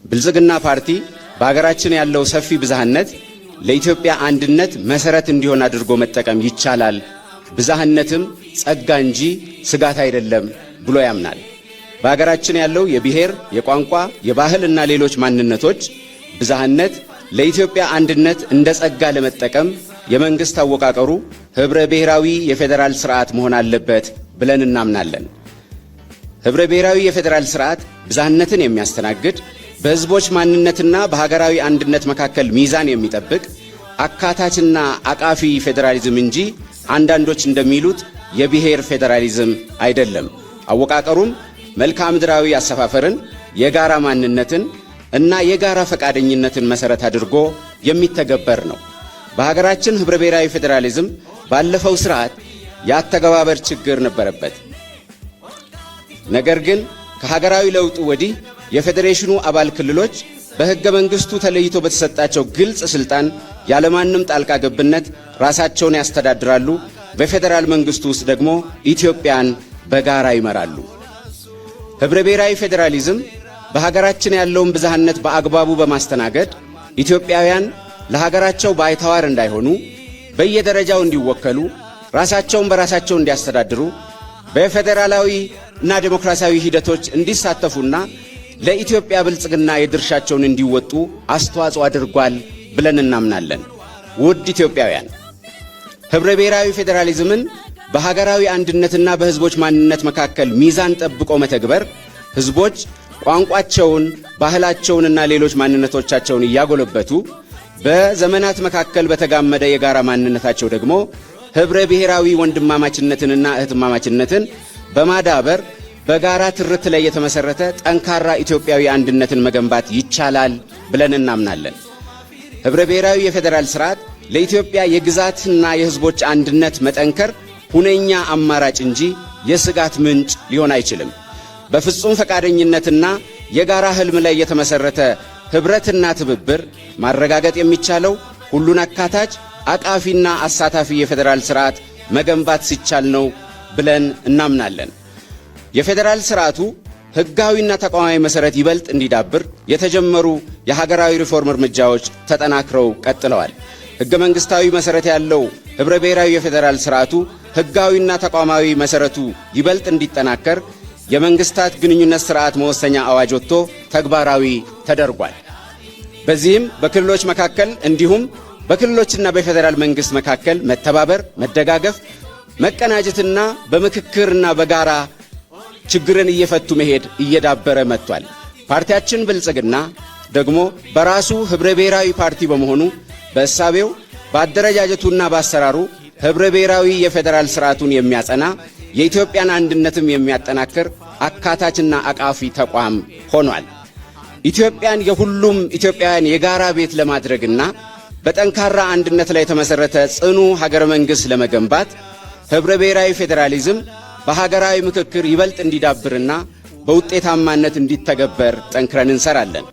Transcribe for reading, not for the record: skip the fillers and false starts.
ብልጽግና ፓርቲ በሀገራችን ያለው ሰፊ ብዝሃነት ለኢትዮጵያ አንድነት መሰረት እንዲሆን አድርጎ መጠቀም ይቻላል፣ ብዝሃነትም ጸጋ እንጂ ስጋት አይደለም ብሎ ያምናል። በሀገራችን ያለው የብሔር፣ የቋንቋ፣ የባህል እና ሌሎች ማንነቶች ብዝሃነት ለኢትዮጵያ አንድነት እንደ ጸጋ ለመጠቀም የመንግስት አወቃቀሩ ህብረ ብሔራዊ የፌዴራል ስርዓት መሆን አለበት ብለን እናምናለን። ህብረ ብሔራዊ የፌዴራል ስርዓት ብዝሃነትን የሚያስተናግድ፣ በህዝቦች ማንነትና በሀገራዊ አንድነት መካከል ሚዛን የሚጠብቅ አካታችና አቃፊ ፌዴራሊዝም እንጂ አንዳንዶች እንደሚሉት የብሔር ፌዴራሊዝም አይደለም። አወቃቀሩም መልክዓ ምድራዊ አሰፋፈርን፣ የጋራ ማንነትን እና የጋራ ፈቃደኝነትን መሰረት አድርጎ የሚተገበር ነው። በሀገራችን ህብረ ብሔራዊ ፌዴራሊዝም ባለፈው ስርዓት የአተገባበር ችግር ነበረበት። ነገር ግን ከሀገራዊ ለውጡ ወዲህ የፌዴሬሽኑ አባል ክልሎች በሕገ መንግሥቱ ተለይቶ በተሰጣቸው ግልጽ ስልጣን ያለማንም ጣልቃ ገብነት ራሳቸውን ያስተዳድራሉ። በፌዴራል መንግሥቱ ውስጥ ደግሞ ኢትዮጵያን በጋራ ይመራሉ። ህብረ ብሔራዊ ፌዴራሊዝም በሀገራችን ያለውን ብዝሃነት በአግባቡ በማስተናገድ ኢትዮጵያውያን ለሀገራቸው ባይተዋር እንዳይሆኑ፣ በየደረጃው እንዲወከሉ፣ ራሳቸውን በራሳቸው እንዲያስተዳድሩ፣ በፌዴራላዊ እና ዴሞክራሲያዊ ሂደቶች እንዲሳተፉና ለኢትዮጵያ ብልጽግና የድርሻቸውን እንዲወጡ አስተዋጽኦ አድርጓል ብለን እናምናለን። ውድ ኢትዮጵያውያን፣ ህብረ ብሔራዊ ፌዴራሊዝምን በሀገራዊ አንድነትና በህዝቦች ማንነት መካከል ሚዛን ጠብቆ መተግበር ህዝቦች ቋንቋቸውን፣ ባህላቸውንና ሌሎች ማንነቶቻቸውን እያጎለበቱ በዘመናት መካከል በተጋመደ የጋራ ማንነታቸው ደግሞ ህብረ ብሔራዊ ወንድማማችነትንና እህትማማችነትን በማዳበር በጋራ ትርክት ላይ የተመሰረተ ጠንካራ ኢትዮጵያዊ አንድነትን መገንባት ይቻላል ብለን እናምናለን። ህብረ ብሔራዊ የፌዴራል ስርዓት ለኢትዮጵያ የግዛትና የህዝቦች አንድነት መጠንከር ሁነኛ አማራጭ እንጂ የስጋት ምንጭ ሊሆን አይችልም። በፍጹም ፈቃደኝነትና የጋራ ህልም ላይ የተመሰረተ ህብረትና ትብብር ማረጋገጥ የሚቻለው ሁሉን አካታች፣ አቃፊና አሳታፊ የፌዴራል ስርዓት መገንባት ሲቻል ነው ብለን እናምናለን። የፌዴራል ስርዓቱ ህጋዊና ተቋማዊ መሰረት ይበልጥ እንዲዳብር የተጀመሩ የሀገራዊ ሪፎርም እርምጃዎች ተጠናክረው ቀጥለዋል። ህገ መንግስታዊ መሰረት ያለው ህብረ ብሔራዊ የፌዴራል ስርዓቱ ህጋዊና ተቋማዊ መሰረቱ ይበልጥ እንዲጠናከር የመንግስታት ግንኙነት ስርዓት መወሰኛ አዋጅ ወጥቶ ተግባራዊ ተደርጓል። በዚህም በክልሎች መካከል እንዲሁም በክልሎችና በፌዴራል መንግስት መካከል መተባበር፣ መደጋገፍ፣ መቀናጀትና በምክክርና በጋራ ችግርን እየፈቱ መሄድ እየዳበረ መጥቷል። ፓርቲያችን ብልጽግና ደግሞ በራሱ ህብረ ብሔራዊ ፓርቲ በመሆኑ በእሳቤው፣ በአደረጃጀቱና በአሰራሩ ህብረ ብሔራዊ የፌዴራል ስርዓቱን የሚያጸና፣ የኢትዮጵያን አንድነትም የሚያጠናክር አካታችና አቃፊ ተቋም ሆኗል። ኢትዮጵያን የሁሉም ኢትዮጵያውያን የጋራ ቤት ለማድረግና በጠንካራ አንድነት ላይ የተመሠረተ ጽኑ ሀገረ መንግሥት ለመገንባት ህብረ ብሔራዊ ፌዴራሊዝም በሀገራዊ ምክክር ይበልጥ እንዲዳብርና በውጤታማነት እንዲተገበር ጠንክረን እንሰራለን።